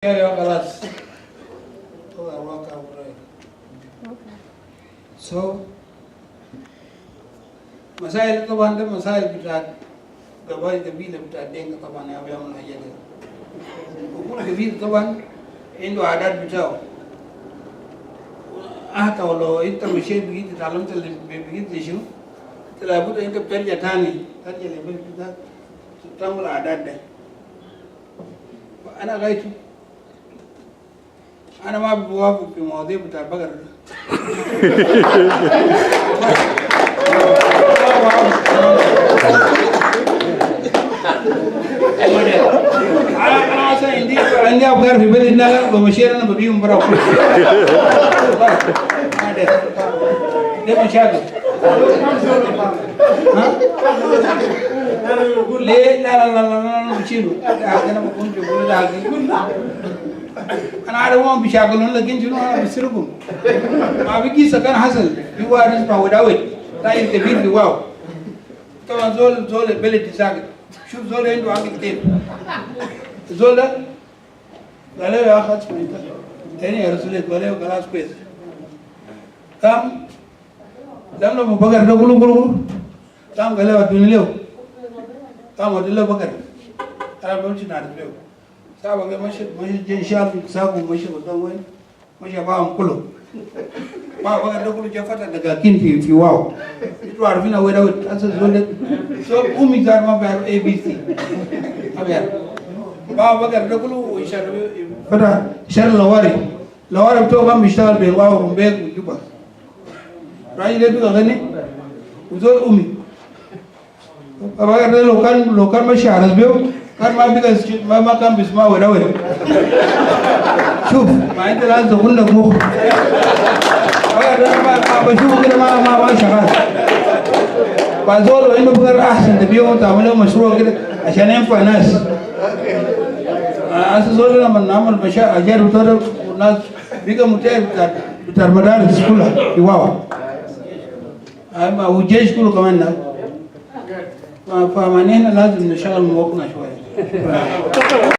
يا خلاص طلع واقع وراي. So مسائل طبعا ده مسائل بتاعت قبائل، قبيلة بتاعت دينكا طبعا يا بيعملوا حاجات دي. وكل قبيلة طبعا عنده عادات بتاعه. حتى ولو انت مشيت بقيت اتعلمت اللي بقيت لشنو، انت لابد انت بترجع تاني، ترجع للبلد بتاعك تعمل عادات ده. انا غايته انا ما بوافق في مواضيع بتاع البقر ده. انا اصلا عندي افكار في بلدنا، بمشي انا ببيهم برا. ده مشاكل، ها؟ ليه؟ لا لا لا لا لا، بشيله انا بكون بقول ده. انا عارف هم بيشاكلون، لكن شنو، انا بسرقهم. ما في قصه كان حصل في واحد اسمه وداود، تاجر كبير في واو طبعا، زول البلد ساكت. شوف زول عنده عقل كيف. الزول ده قال له يا اخي اسمع، انت تاني يا رسول الله. قال له خلاص كويس. قام لما بقر ده كله كله، قام قال له ادوني له. قام ودي له بقر. انا بمشي نعرف له صاحبك. مشي جن شال ساقه، مشي قدام وين، مشي باهم كله، ما بقر ده كله. جا فتح دكاكين في واو. انتوا عارفين وين هسه زول زول امي زار ما بيعرف ABC، ما بيعرف. باع بقر ده كله ويشرب، فتح شر لواري، لواري بتوع كان بيشتغل بين واو ورمبيك وجوبا. راجل ده بقى غني وزول امي. بقر ده لو كان ماشي على بيه كان ما بقى ما كان بيسمع ولا ولا. شوف، ما انت لازم تكون لك مخ. بقر ده ما بشوفه كده ما شغال. فزول عنده بقر احسن تبيعه وتعمل له مشروع كده عشان ينفع ناس. هسه زول لما نعمل مشاريع اجار بتاع والناس بقى متعب بتاع المدارس كلها في واو اما والجيش كله كمان. فمعنى لازم نشغل مخنا شويه.